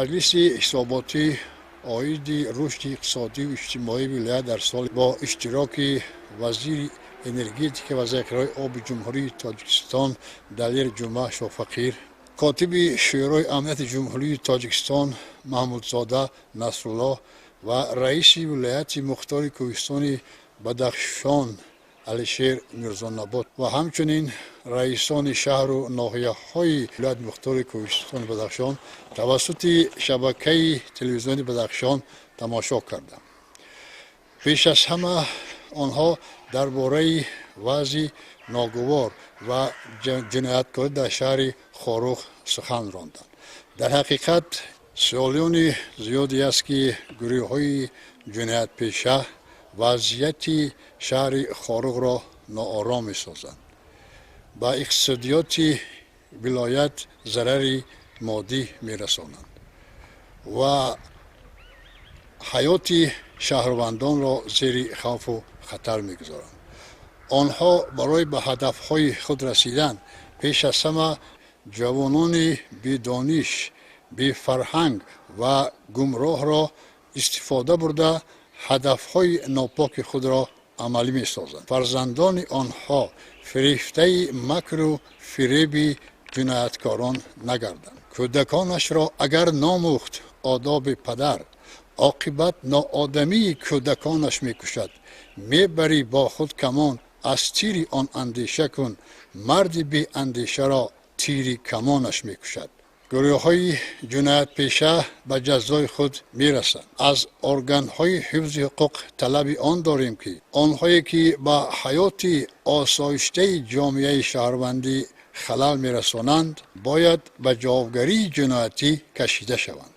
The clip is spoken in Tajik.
Маҷлиси ҳисоботӣ оиди рушди иқтисодию иҷтимоии вилоят дар соли бо иштироки вазири энергетика ва захираҳои оби Ҷумҳурии Тоҷикистон Далер Ҷума Шофақир, котиби Шӯрои амнияти Ҷумҳурии Тоҷикистон Маҳмудзода Насруллоҳ ва раиси вилояти мухтори кӯҳистони Бадахшон Алишер Мирзонабот ва ҳамчунин раисони шаҳру ноҳияҳои вилояти мухтори кӯҳистони Бадахшон тавассути шабакаи телевизиони Бадахшон тамошо кардам. Пеш аз ҳама онҳо дар бораи вазъи ногувор ва ҷинояткорӣ дар шаҳри Хоруғ сухан ронданд. Дар ҳақиқат, суолиёни зиёде аст, ки гурӯҳҳои ҷиноятпеша вазъияти шаҳри Хоруғро ноором месозанд, ба иқтисодиёти вилоят зарари моддӣ мерасонанд ва ҳаёти шаҳрвандонро зери хавфу хатар мегузоранд. Онҳо барои ба ҳадафҳои худ расидан пеш аз ҳама ҷавонони бедониш, бефарҳанг ва гумроҳро истифода бурда, ҳадафҳои нопоки худро амалӣ месозанд. Фарзандони онҳо фирефтаи макру фиреби ҷинояткорон нагарданд. Кӯдаконашро агар номӯхт одоби падар, оқибат ноодамии кӯдаконаш мекушад. Мебарӣ бо худ камон, аз тири он андеша кун, марди беандешаро тири камонаш мекушад. Гурӯҳҳои ҷиноятпеша ба ҷазои худ мерасанд. Аз органҳои ҳифзи ҳуқуқ талаби он дорем, ки онҳое ки ба ҳаёти осоиштаи ҷомеаи шаҳрвандӣ халал мерасонанд, бояд ба ҷавобгарии ҷиноятӣ кашида шаванд.